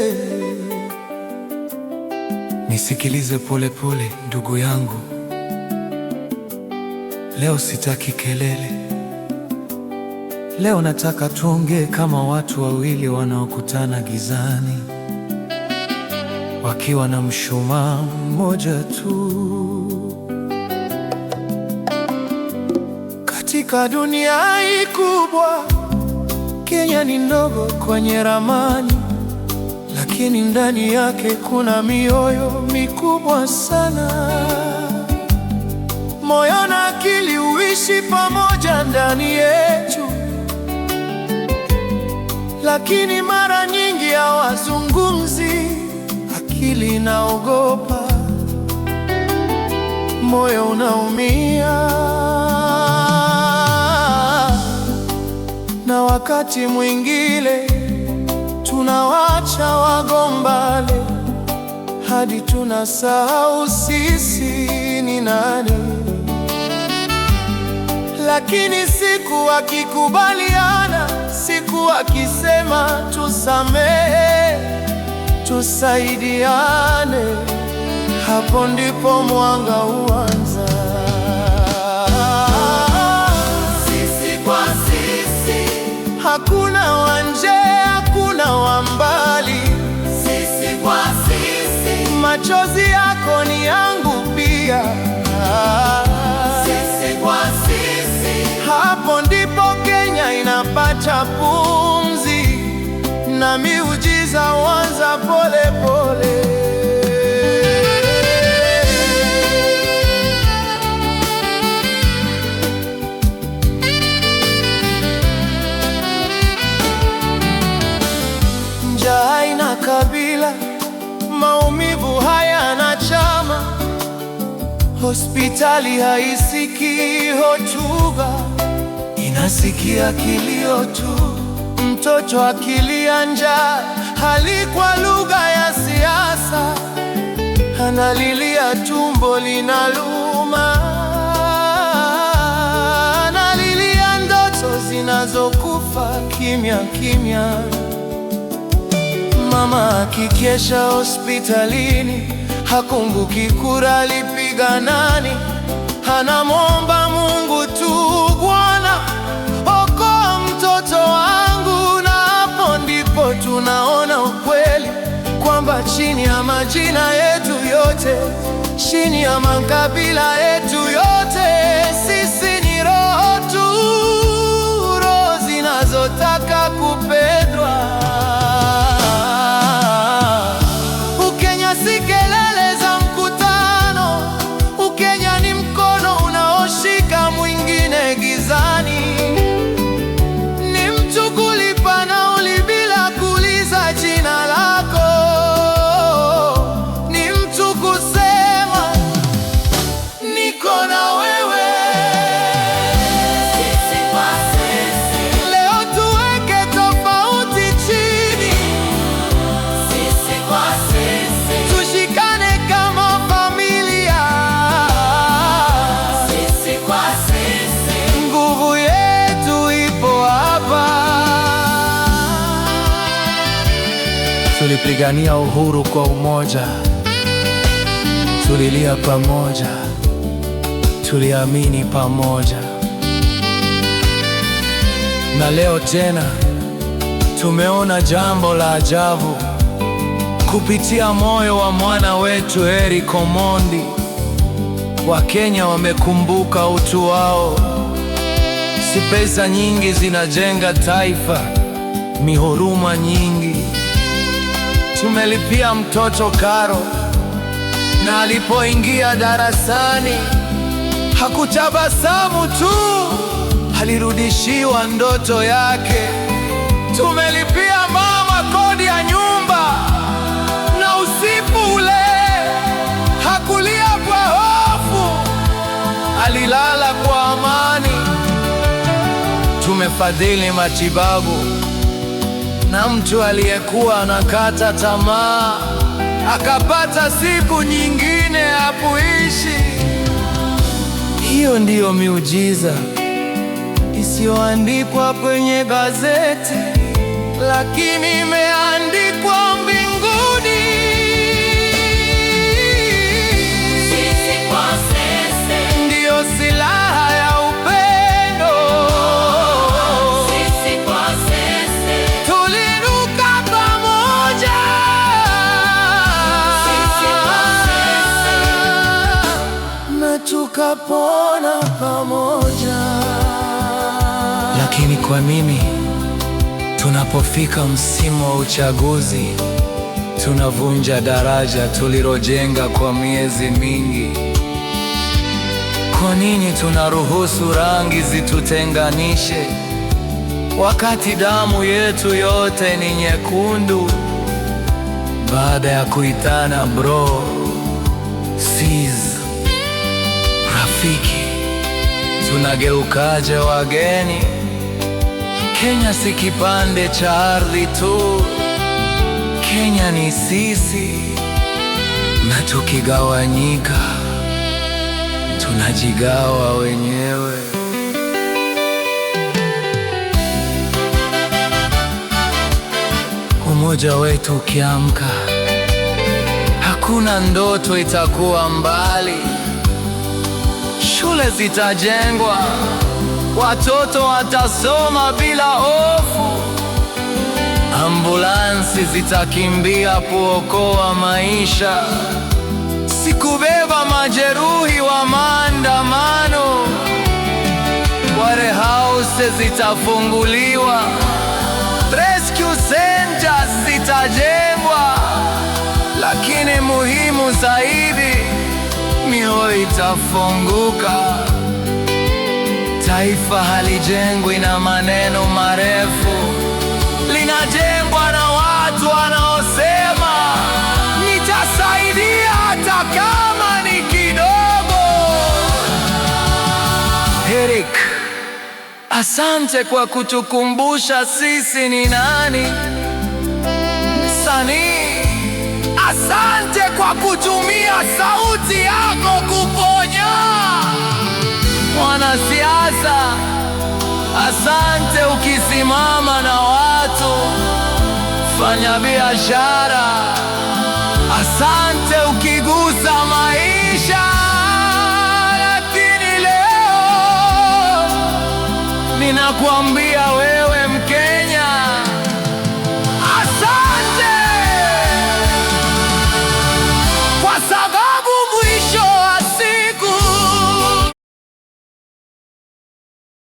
Hey. Nisikilize pole pole, ndugu yangu, leo sitaki kelele. Leo nataka tuongee kama watu wawili wanaokutana gizani wakiwa na mshumaa mmoja tu. Katika dunia hii kubwa, Kenya ni ndogo kwenye ramani, lakini ndani yake kuna mioyo mikubwa sana. Moyo na akili huishi pamoja ndani yetu, lakini mara nyingi hawazungumzi. Akili inaogopa, moyo unaumia, na wakati mwingine tunawacha wagombane hadi tunasahau sisi ni nani. Lakini siku wakikubaliana, siku wakisema tusamehe, tusaidiane, hapo ndipo mwanga huanza. Sisi kwa sisi, Hakuna wa nje, hakuna wa mbali, sisi kwa sisi, machozi yako ni yangu pia. Sisi kwa sisi, Hapo ndipo Kenya inapata pumzi na miujiza huanza pole pole. Njaa haina kabila, maumivu hayana chama, hospitali haisikii hotuba, inasikia kilio tu. Mtoto akilia njaa hali kwa lugha ya siasa, analilia tumbo linaluma, analilia ndoto zinazokufa kimya kimya. Mama akikesha hospitalini, hakumbuki kura alipiga nani, anamwomba Mungu tu, Bwana okoa mtoto wangu. Na hapo ndipo tunaona ukweli kwamba chini ya majina yetu yote, chini ya makabila yetu yote, sisi ni roho tu, roho zinazotaka kupendwa. Ukenya si kelele za mkutano, Ukenya ni mkono unaoshika mwingine gizani, ni mtu kulipa nauli bila kuuliza jina lako, ni mtu kusema niko na wewe. Sisi kwa sisi, Leo tuweke tofauti chini, sisi kwa sisi, tushikane kama familia. Sisi kwa sisi, Nguvu yetu ipo hapa. Tulipigania uhuru kwa umoja, tulilia pamoja, tuliamini pamoja. Na leo tena tumeona jambo la ajabu kupitia moyo wa mwana wetu Eric Omondi. Wakenya wamekumbuka utu wao. Si pesa nyingi zinajenga taifa, ni huruma nyingi. Tumelipia mtoto karo, na alipoingia darasani hakutabasamu tu, alirudishiwa ndoto yake. Tumelipia mama kodi ya nyumba, na usiku ule hakulia kwa hofu, alilala kwa amani. Tumefadhili matibabu na mtu aliyekuwa anakata tamaa akapata siku nyingine ya kuishi. Hiyo ndiyo miujiza. isiyoandikwa kwenye gazeti, lakini imeandikwa mbinguni. Sisi kwa sisi, Ndiyo silaha ya upendo. Sisi kwa sisi, Tuliruka pamoja Sisi kwa sisi, na tukapona pamoja. Lakini kwa nini tunapofika msimu wa uchaguzi tunavunja daraja tulilojenga kwa miezi mingi? Kwa nini tunaruhusu rangi zitutenganishe wakati damu yetu yote ni nyekundu? Baada ya kuitana bro, sis, rafiki, tunageukaje wageni? Kenya si kipande cha ardhi tu, Kenya ni sisi, na tukigawanyika tunajigawa wenyewe. Umoja wetu ukiamka, hakuna ndoto itakuwa mbali. Shule zitajengwa, watoto watasoma bila hofu, ambulansi zitakimbia kuokoa maisha, si kubeba majeruhi wa maandamano. Warehouse zitafunguliwa, rescue centers zitajengwa, lakini muhimu zaidi, mioyo itafunguka. Taifa halijengwi na maneno marefu, linajengwa na watu wanaosema nitasaidia hata kama ni kidogo. Eric, asante kwa kutukumbusha sisi ni nani. Sanii, asante kwa kutumia sauti yako kuponya. Mwanasiasa, asante ukisimama na watu. Fanya biashara, asante ukigusa maisha. Lakini leo ninakuambia wewe